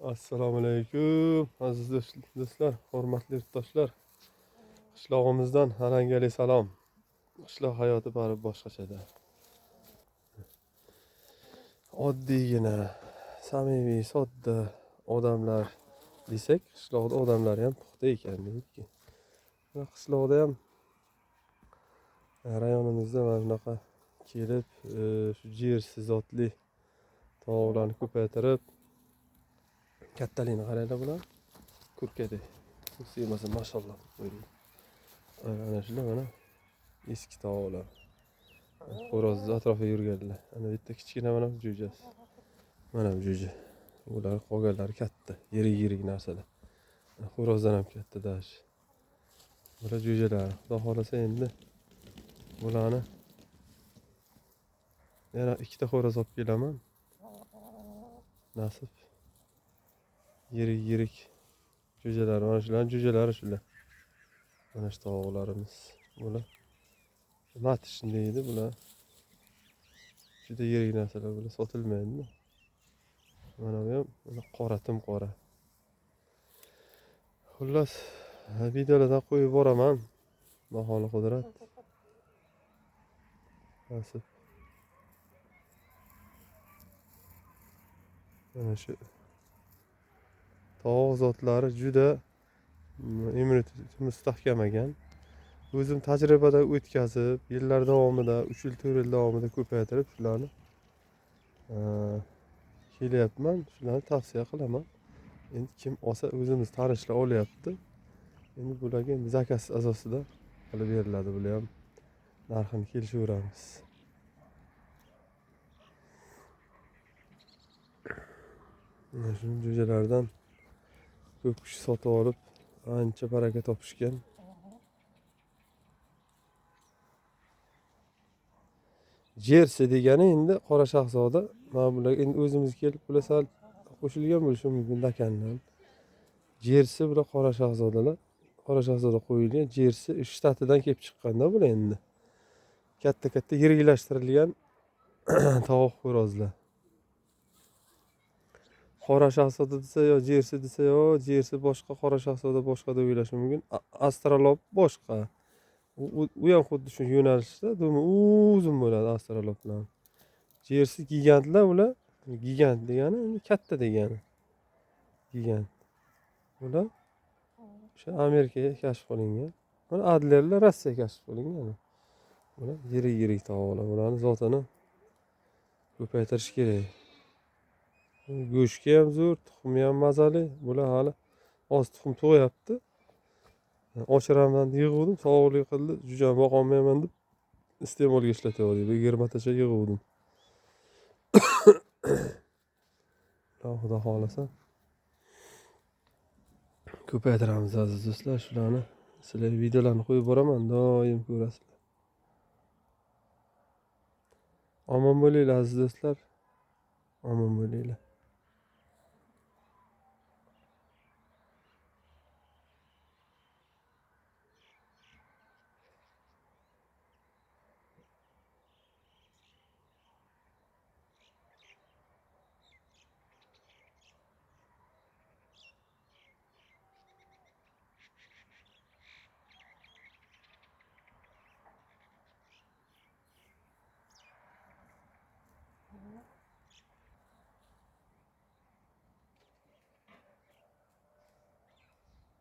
Assalomu alaykum aziz do'stlar, hurmatli yurtdoshlar. Qishlog'imizdan alangali salom. Qishloq hayoti baribir boshqachada. Oddiygina, samimiy, sodda odamlar desak, qishloqda odamlar ham puxta ekan deydi. Qishloqda ham rayonimizda mana bunaqa kelib, shu jersiz zotli tovuqlarni ko'paytirib, kattaligini qaranglar bular. Kurkadek. Sevmasa maşallah qo'ydi. Ana shular mana eski tovuqlar. Xo'roz atrofida yurganlar. Ana bitta kichkina mana jo'jasi. Mana bu jo'ja. Ular qolganlari katta, yirik-yirik narsalar. Xo'rozdan ham katta dash. Bular jo'jalar. Xudo xolasa endi bularni yana ikkita xo'roz olib kelaman. Nasib. Yirik-yirik jo'jalar, mana shularning jo'jalari shular. Mana shu tovuqlarimiz. Bular matishni deydi bular. Juda yirik narsalar bular sotilmaydi. Mana bu ham mana qora, tim qora. Xullas, videolardan qo'yib boraman. Baholi qudrat. Nasib. Mana shu tovuq zotlari juda immuniteti mustahkam ekan. O'zim tajribadan o'tkazib, yillar davomida, 3 yil, 4 yil davomida ko'paytirib shularni kelyapman, shularni tavsiya qilaman. Endi kim olsa o'zimiz tanishlar olyapti. Endi bularga endi zakaz asosida qilib beriladi, bular ham narxini kelishaveramiz. Mana shu jo'jalardan ko'p kishi sotib olib ancha baraka topishgan. Jersi degani endi qora shahzoda. Mana bular endi o'zimiz kelib bular sal qo'shilgan bo'lishi mumkin dakandan. Jersi bular qora shahzodalar. Qora shahzoda qo'yilgan jersi shtatidan kelib chiqqanda bular endi. Katta-katta yiriklashtirilgan tovuq xo'rozlar. Qora shahzoda desa yo jersi desa yo jersi boshqa, qora shahzoda boshqa deb o'ylashi mumkin. Astrolop boshqa. U ham xuddi shu yo'nalishda, dumi uzun bo'ladi astroloplar. Jersi gigantlar ular, gigant degani endi katta degani. Gigant. Ular o'sha Amerikaga kashf qilingan. Mana Adlerlar Rossiyaga kashf qilingan. Ular yirik-yirik tovuqlar. Ularni zotini ko'paytirish kerak. Go'shtga ham zo'r, tuxumi ham mazali. Bular hali oz tuxum tug'yapti. Oshiraman yig'uvdim, sog'lik qildi, jujam boqolmayman deb iste'molga ishlatyapti. 20 tacha yig'uvdim. Xudo xolasa ko'paytiramiz aziz do'stlar, shularni sizlar videolarni qo'yib boraman, doim ko'rasizlar. Omon bo'linglar aziz do'stlar. Omon bo'linglar.